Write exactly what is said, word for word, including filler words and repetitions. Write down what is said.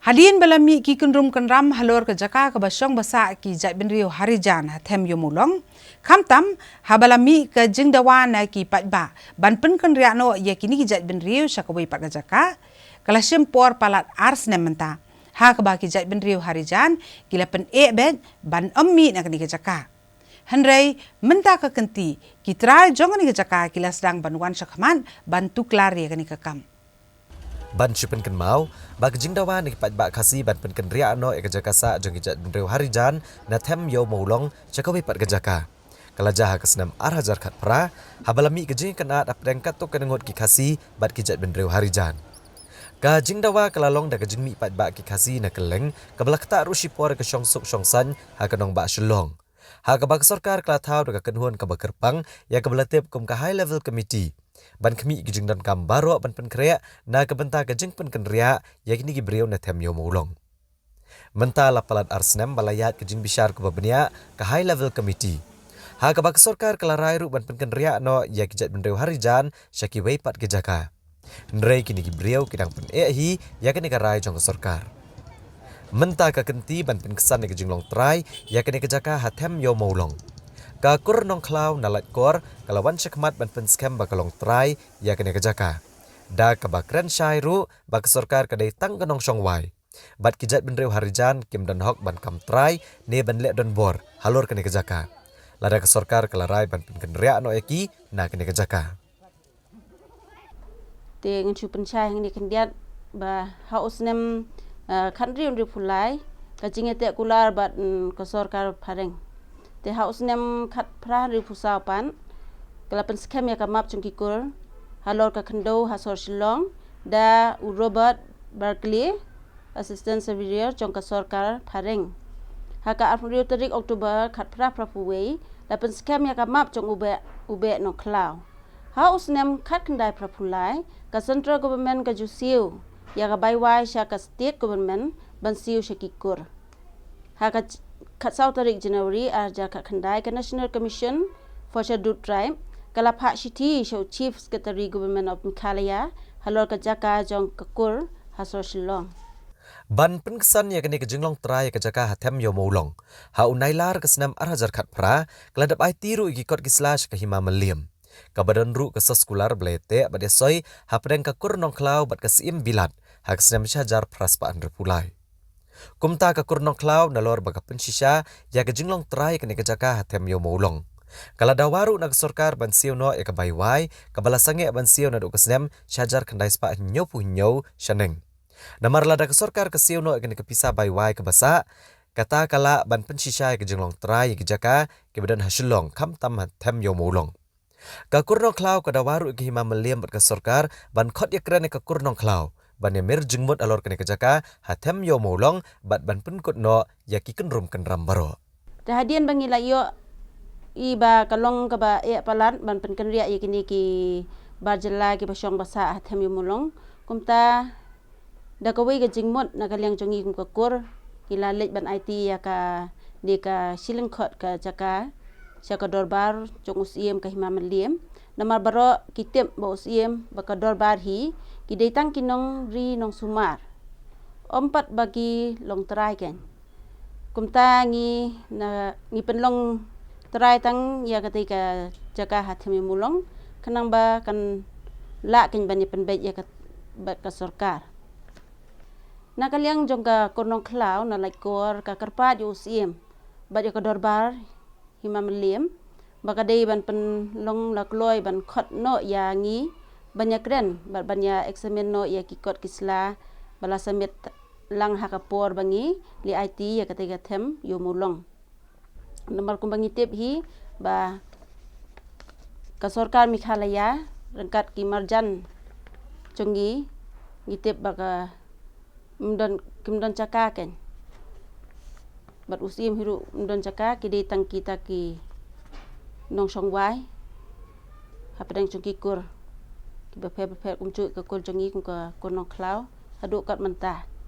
Hadien ba la mih ki kynrum kynram halor ka jaka kaba shong ba sah ki jaitbynriew Harijan ha them Ïew Mawlong, khamtam haba la mih ka jingdawa na ki paidbah ban pynkynriah noh ïa kine ki jaitbynriew sha kawei pat ka jaka, ka la shim por palat ar snem mynta ha kaba ki jaitbynriew Harijan ki la pyneh beit ban ym mih na kane ka jaka. Hynrei mynta ka kynti ki trai jong kane ka jaka ki la sdang ban wan shakhmat ban tuklar ïa kane ka kam. Ban shu pynkynmaw ba ka jingdawa na ki paidbah Khasi ban pynkynriah noh ïa ka jaka sah jong ki jaitbynriew Harijan na them Ïew Mawlong sha kawei pat ka jaka ka la jia ha ka snem ar hajar khatphra, haba la mih ka jingkynad hapdeng katto katne ngut ki Khasi bad ki jaitbynriew Harijan. Ka jingdawa ka la long da ka jingmih paidbah ki Khasi na kylleng, kaba la ktah ruh shipor ïa ka shongsuk shongsaiñ ha ka nongbah Shillong. Ha kaba ka sorkar ka la thaw da ka kynhun kaba kyrpang ïa kaba la tip kum ka High Level Committee ban khmih ki jingdonkam baroh ban pynkhreh na ka bynta ka jingpynkynriah ïa kine ki briew na them Ïew Mawlong. Mynta la palat ar snem ba la ïaid ka jingbishar kaba bniah ka High Level Committee, ha kaba ka sorkar ka la rai ruh ban pynkynriah noh ïa ki jaitbynriew Harijan sha kiwei pat ki jaka. Hynrei kine ki briew ki dang pyneh hi ïa kane ka rai jong ka sorkar. Mynta ka kynti ban pynksan ïa ka jinglong trai ïa kane ka jaka ha them Ïew Mawlong. Ka Kur Nongkhlaw na Laitkor ka la wan shakhmat ban pynskhem ba ka long trai ïa kane ka jaka, da kaba kren shai ruh ba ka sorkar ka dei tang ka nongshong wai, bad ki jaitbynriew Harijan kim don hok ban kam trai ne ban leh donbor halor kane ka jaka, lada ka sorkar ka la rai ban pynkynriah noh ïa ki na kane ka jaka. Te ngan shu pynshai hangne khyndiat ba ha u snem, eh, khathynriew hynriewphew lai, ka jingïateh kular bad, mm, ka sorkar phareng. Te ha u snem khatphra hynriewphew saw pat, ka la pynskhem ïa ka map jong ki kur halor ka khyndew ha sor Shillong da u Robert Barclay, Assistant Surveyor jong ka sorkar phareng. Ha ka arphew hynriew tarik October khatphra phraphew wei, la pynskhem ïa ka map jong u Beh, u Beh Nongkhlaw. Ha u snem khatkhyndai phraphew lai, ka Central Government ka ju siew ïa ka bai wai sha ka State Government ban siew sha ki kur. Ha ka ch-, khatsaw tarik January arhajar khatkhyndai, ka National Commission for Scheduled Tribe ka la phah shithi sha u Chief Secretary Government of Meghalaya halor ka jaka jong ka kur ha sor Shillong. Ban pynksan ïa kane ka jinglong trai ïa ka jaka ha them Ïew Mawlong, ha u Nailar ka snem arhajar khatphra, ka la dep aiti ruh ïa ki kot ki sla sha ka Hima Mylliem, kaba don ruh ka soskular ba la ïateh bad ïasoi hapdeng ka Kur Nongkhlaw bad ka Syiem Bilat ha ka snem shihajar phra spah hynriewphew lai. Kumta ka Kur Nongkhlaw nalor ba ka pynshisha ïa ka jinglong trai ïa kane ka jaka ha them Ïew Mawlong, ka la dawa ruh na ka sorkar ban siew noh ïa ka bai wai kaba la sangeh ban siew naduh ka snem shihajar khyndai spah hynñiewphew hynñiew shaneng. Namar lada ka sorkar ka siew noh ïa kane ka pisa bai wai kaba sah, kata ka lah ban pynshisha ïa ka jinglong trai ïa ki jaka kiba don ha Shillong khamtam ha them Ïew Mawlong. Ka Kur Nongkhlaw ka dawa ruh ïa ka Hima Mylliem bad ka sorkar ban khot ïakren ïa ka Kur Nongkhlaw ban ïamir jingmut halor kane ka jaka ha them Ïew Mawlong bad ban pynkut noh ïa ki kynrum kynram baroh. Te hadien ba ngi la ïohi ba ka long kaba eh palat ban pynkynriah ïa kine ki bar jylla kiba shong ba sah ha them Ïew Mawlong, kumta da kawei ka jingmut na ka liang jong ngi kum ka kur, ngi la leit ban aiti ïa kane ka shilliang khot ka jaka sha ka dorbar jong u Syiem ka Hima Mylliem. Namar baroh ki tip ba u Syiem bad ka dorbar hi ki dei tang ki nongri nongsumar, ym pat ba ki long trai kein. Kumta ngi na, ngi pynlong trai tang ïa katei ka jaka ha them Ïew Mawlong, khnang ba kan lah kein ban ïa pynbeit ïa ka, bad ka sorkar. Na ka liang jong ka Kur Nongkhlaw na Laitkor ka kyrpad ïa u Syiem bad ïa ka dorbar Hima Mylliem ba ka dei ban pynlong la kloi ban khot noh ïa ngi ban ïakren bad ban ïa examine noh ïa ki kot ki sla ba la submit lang ha ka por ba ngi leit aiti ïa katei ka them Ïew Mawlong. Namar kumba ngi tip hi ba ka sorkar Meghalaya ryngkat ki marjan jong ngi, ngi tip ba ka ym don, kim don jaka kein. Bad u Syiem hi ruh ym don jaka, ki dei tang kita ki nongshong wai hapdeng jong ki kur kiba pher bapher, kumjuh ka kur jong ngi kum ka Kur Nongkhlaw haduh kat mynta.